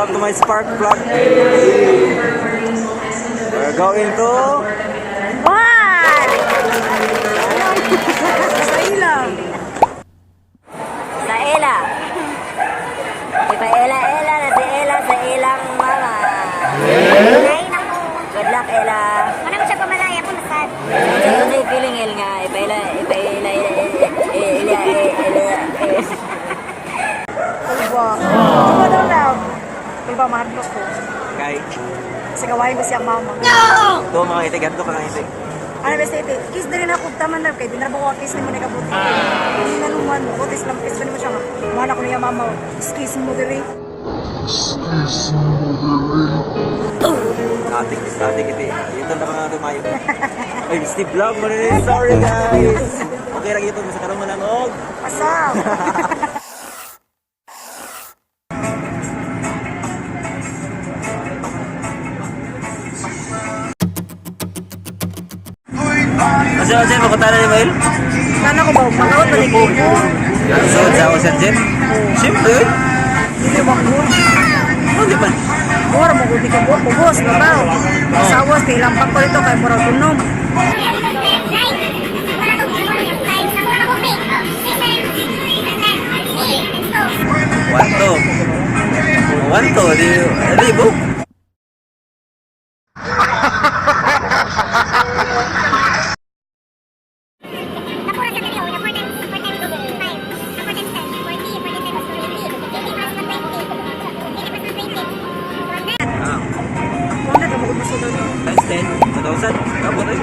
Welcome to my Spark Vlog. We're going to One! Sa ila. Sa Ella. Ipa-Ella-Ella na si Ella sa ilang mama. Ay, naku. Good luck, Ella. Wala mo siya pamalaya ko, nasad. Sa yung feeling, El, nga, ipa-Ella, ipa-Ella, Ella, Ella, Ella, Ella. Kulba. Kulba daw na. Kulba, mahadlok ko. Kay. Kasi gawain ko siyang mama. Ito mga itig, ganito ka ng itig. Ano ba sa iti? Kiss na rin ako. Tama na. Kay di na ba ko kiss ni mo nakabuti. Hindi na naman mo. Kutis lang. Kiss pa mo siya nga. Mahal ako niya mama. Kiss mo diri. Atik, atik iti. Ito na ka nga tumayo. Ay, Steve Vlog mo rin. Sorry guys. Okay lang ito. Sa karong mo lang og. Pasap! Kasi kasi makutana ni Mael. Sana ko ba? Makaot na ko. So, sa Ocean Jet. Siyempre. Hindi ba ko? Oh, di ba? Mura mo gudi ka buo. Kubos, babaw. Sawas, kay lampak ko ito. Kay mura tunom. 1-2. 1-2. Di, libo. Ah, Wala ka mo masulod. times 10. 1,000. Kapot eh.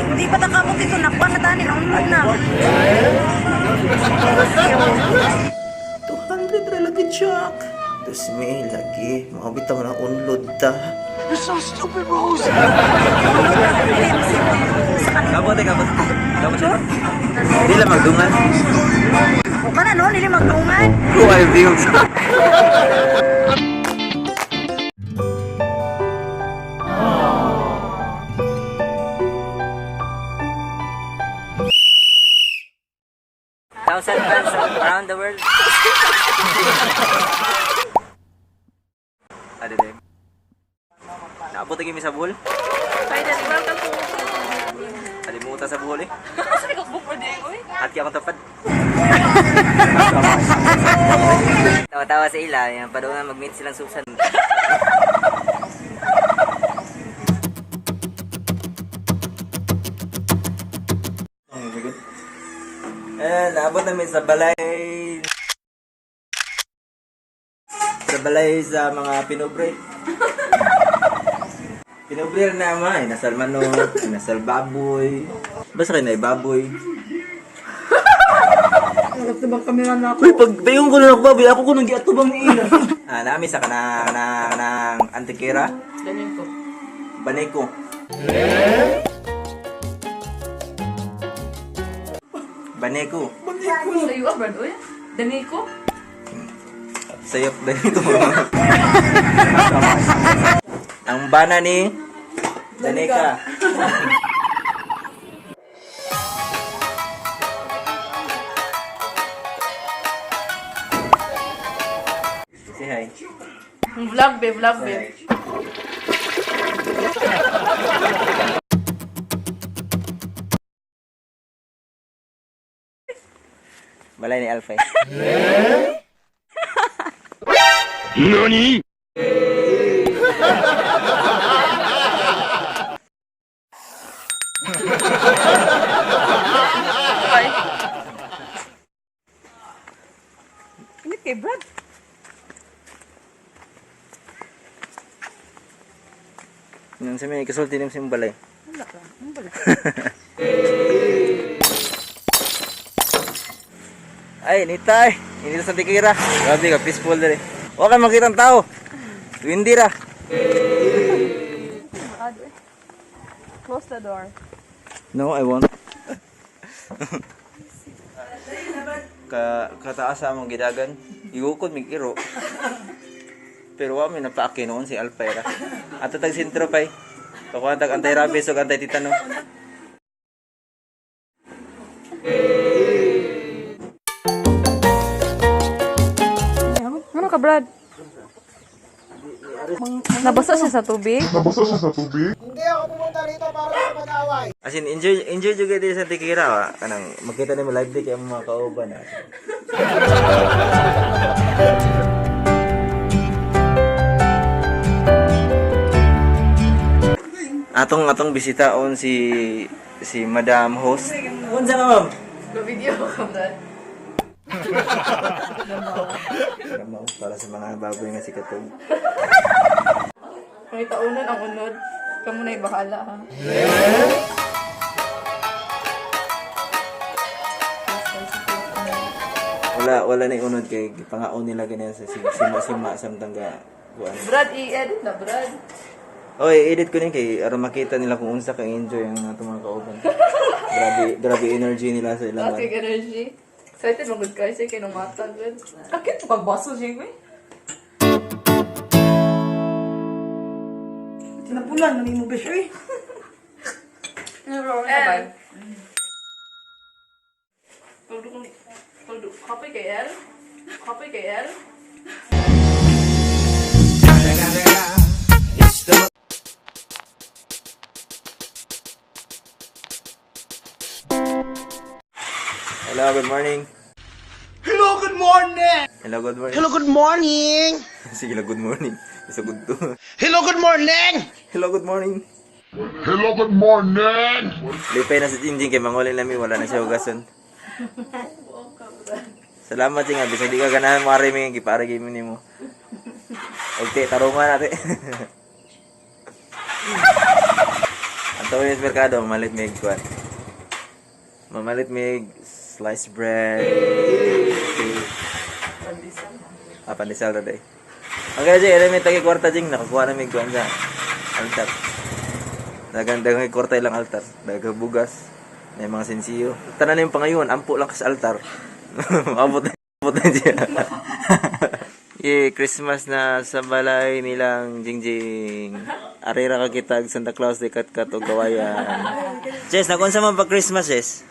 Hindi pa takamot ito. Nakuha na tani. Naunod na. 200 ra lagi, Chuck. Dos may lagi. Makabitaw na unload ta. Kapot eh, kapot. Kapot eh. Di lang magdungan. O ka na no? Nili magtungan. Who are you? Thousand fans around the world. Ade din. Naabot na kami sa buhol. Finally, welcome to Kalimutan sa buhol eh. Saan ka book for day, oy? At kaya akong tapad. Tawa-tawa sa ila, yan, pa na mag-meet silang Susan. Oh my God. Eh, naabot namin sa balay. Sa balay sa mga pinobre. Pinobre na naman. Inasal manok, inasal baboy. Basta kayo na baboy. Harap na bang kamera na ako? Uy, pag dayon ko na ako baboy, ako ko nang giatubang ila. Ah, nami sa kanang kanang Antikera, Ganyan ko. Baneko. Baneko. Sa'yo ah, Brad, oy. Daniko? Sayop Daniko. Ang bana ni Danica. Say hi. Vlog, be, vlog, be. Balay ni Alfie. NANI? Ay. Init kay Brad. Yan sa may kasulti nim sa imong balay. Wala ka. Ano ba? Ay, nitay. Hindi sa tikira. Grabe ka, peaceful dere. Wa kay makita ang tao. Windy ra. Close the door. No, I won't. Ka kataas sa among gidagan. Igukod mig iro. Pero wa mi napaaki noon si Alpera. Ato tag sentro pay. Pakuha tag anti-rabies ug anti-tetano. Ano ka, Brad? Nabasa siya sa tubig? As in, enjoy enjoy jud kay sa Tikira wa. Kanang makita nimo live day kay among mga kauban ah. Atong atong bisitaon si si Madam Host. Unsa ka, ma'am? Video ka, Brad. Ma'am, para sa mga baboy nga sikatog. May taunan ang unod. Kamu na'y bahala, ha? Wala wala na unod kay pangaon nila ganyan sa sima-sima samtang ga kuan. Brad, i-edit na, Brad. Oy, edit ko ni kay aron makita nila kung unsa ka enjoy ang atong mga kauban. Grabe, grabe energy nila sa ilang. Taas kay energy. Excited mo good guys, kay nung mata, Brad. Akit pagbaso siya, eh. Sinapulan, mani mo besh, uy. L. Todo, kapoy kay L? Kapoy kay L? Hello, good morning. Hello, good morning! Hello, good morning. Hello, good morning! Sige lang, good morning. Isa good to. Hello, good morning! Hello, good morning. Hello, good morning! Lipay na si Jingjing kay mangulin namin, wala na siya hugason. Salamat Jing, bisag di ka ganahan mo ari mi gipare gyud nimo. Okay, tarungan natin. Ang tawag sa merkado, mamalit mig kuan. Mamalit mig sliced bread. Pandesal. Ah, pandesal ra day. Okay, Jing, ere may tagi kwarta Jing, nakakuha na mig kuan sa altar. Dagan dagang kwarta ilang altar, dagang bugas, may mga sensiyo. Tanan na yung pangayon, ampo lang ka sa altar. Abot na, abot na siya. Yeah, Christmas na sa balay nilang Jingjing. Arira ka kitag Santa Claus di katkat og kawayan. Jess, nakunsa man pa Christmas, Jess?